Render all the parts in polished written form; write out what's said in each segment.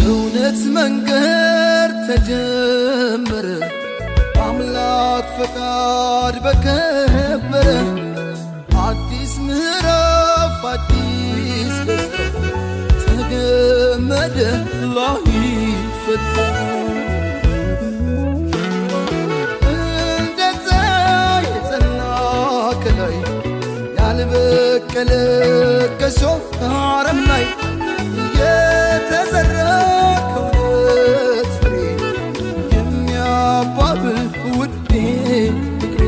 የእውነት መንገድ ተጀመረ፣ በአምላክ ፈቃድ በከበረ አዲስ ምዕራፍ አዲስ ደስታ ተገመደ ላይፈታ። እንደ ፀሐይ የጸና ከላይ ያልበቀለ ከሶፍ አረም ላይ የተዘራ ከእውነት ፍሬ የሚያባብል ውዴ ፍቅሬ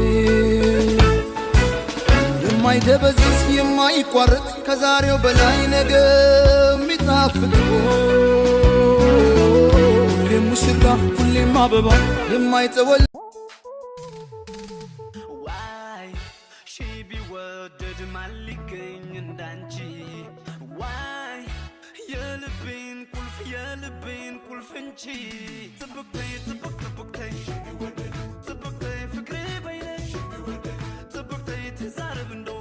የማይደበዝዝ የማይቋረጥ ከዛሬው በላይ ነገ የሚጣፍጥ ሁሌም ሙሽራ ሁሌም አበባ የማይጠወል ዋይ ሺ ቢወደድ ማን ሊገኝ እንዳንቺ? ዋይ የልቤን ቁልፍ የልቤን ቁልፍ እንቺ። ጥብቅ ተይ ጥብቅ ጥብቅ ተይ ጥብቅ ተይ ፍቅሬ በይነሽ ጥብቅ ተይ ትዛረብ እንደው።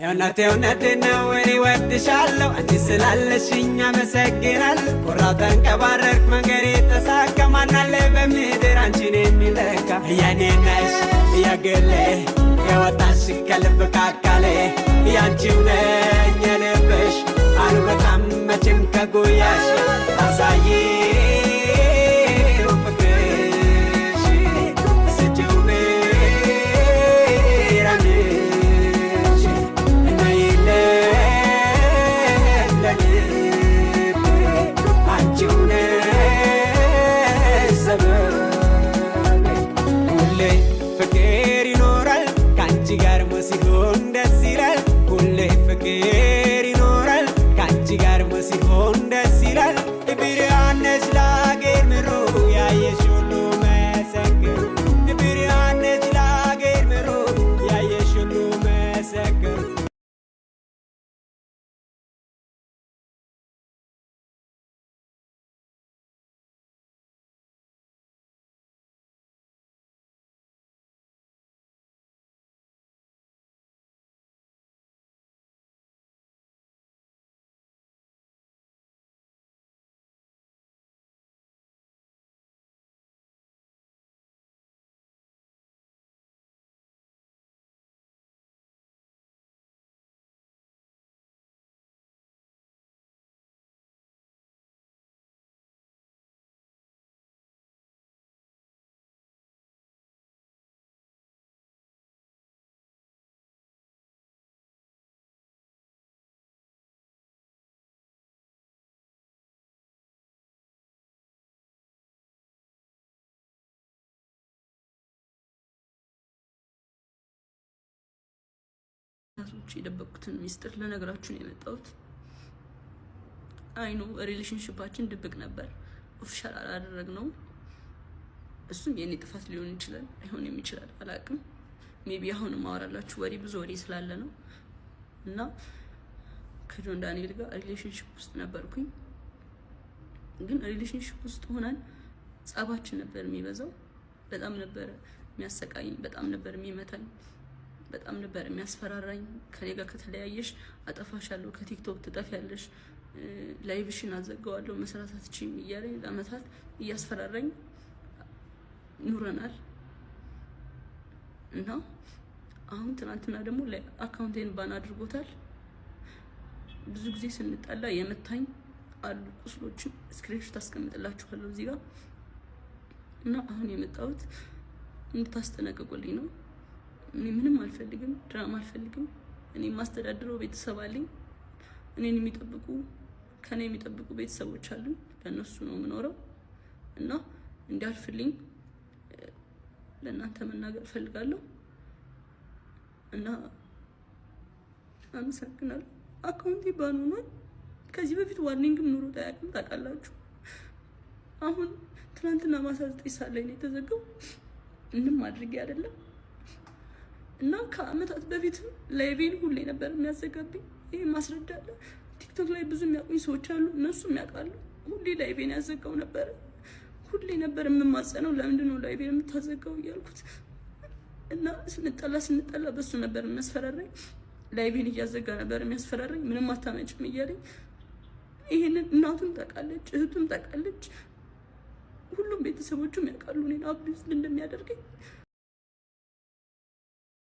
እውነቴ እውነቴ ነው፣ እኔ እወድሻለሁ። አንቺ ስላለሽኝ አመሰግናለሁ። ኮራው ተንቀባረርክ መንገዴ ተሳካ። ማናለ በምድር አንቺን የሚለካ? የኔ ነሽ የግሌ የወጣሽ ከልብ ካካሌ። ያንቺው ነኝ የልብሽ አልወጣም መቼም ከጉያሽ። አሳይው ፍቅርሽ ስጪው ብርሃንሽ ነይለት ለልቤ አንቺው ነሽ ሰበቤ። ሁሌ ፍቅር ይኖራል ከአንቺ ጋር ሲሆን ደስ ይላል። ሁሌ ፍቅር ይኖራል ከአንቺ ጋር ሲሆን ደስ ይላል። ብርሃን ነሽ ለአገር ምሩ ያየሽ ሁሉ መሰክሩ። ብርሃን ነሽ ለአገር ምሩ ያየሽ ሁሉ መሰክሩ። ቶች የደበቅኩትን ሚስጥር ልነግራችሁ ነው የመጣሁት። I know relationship ኣችን ድብቅ ነበር፣ official አላደረግነውም። እሱም የእኔ ጥፋት ሊሆን ይችላል፣ አይሆንም ይችላል፣ አላቅም። Maybe አሁን ማወራላችሁ ወሬ ብዙ ወሬ ስላለ ነው። እና ከጆን ዳንኤል ጋር relationship ውስጥ ነበርኩኝ። ግን relationship ውስጥ ሆነን ጸባችን ነበር የሚበዛው። በጣም ነበር የሚያሰቃይኝ፣ በጣም ነበር የሚመታኝ፣ በጣም ነበር የሚያስፈራራኝ። ከኔ ጋር ከተለያየሽ አጠፋሻለሁ፣ ከቲክቶክ ትጠፊያለሽ፣ live ሽን አዘጋዋለሁ፣ መስራት አትችይም እያለኝ ለአመታት እያስፈራራኝ ኑረናል። እና አሁን ትናንትና ደግሞ account ኤን ban አድርጎታል። ብዙ ጊዜ ስንጣላ የመታኝ አሉ ቁስሎችን screenshot አስቀምጥላችኋለሁ እዚህ ጋር። እና አሁን የመጣሁት እንድታስጠነቅቁልኝ ነው። እኔ ምንም አልፈልግም፣ ድራማ አልፈልግም። እኔ የማስተዳድረው ቤተሰብ አለኝ። እኔን የሚጠብቁ ከኔ የሚጠብቁ ቤተሰቦች አሉኝ። ለእነሱ ነው የምኖረው እና እንዲያልፍልኝ ለእናንተ መናገር እፈልጋለሁ እና አመሰግናለሁ። Account ኤ ban ሆኗል። ከዚህ በፊት warning ም ኑሮት አያውቅም፣ ታውቃላችሁ። አሁን ትናንትና ማታ 9 ሰዓት ላይ ነው የተዘጋው። ምንም አድርጌ አይደለም። እና ከአመታት በፊትም live ኤን ሁሌ ነበር የሚያዘጋብኝ። ይህ ማስረጃ አለ። ቲክቶክ ላይ ብዙ የሚያውቁኝ ሰዎች አሉ፣ እነሱም ያውቃሉ። ሁሌ live ኤን ያዘጋው ነበረ። ሁሌ ነበር የምማጸነው፣ ለምንድን ነው live ኤን የምታዘጋው እያልኩት። እና ስንጠላ ስንጠላ በሱ ነበር የሚያስፈራራኝ። Live ኤን እያዘጋ ነበር የሚያስፈራራኝ። ምንም አታመጭም እያለኝ። ይሄንን እናቱም ታውቃለች፣ እህቱም ታውቃለች፣ ሁሉም ቤተሰቦቹም ያውቃሉ እኔን abuse እንደሚያደርገኝ።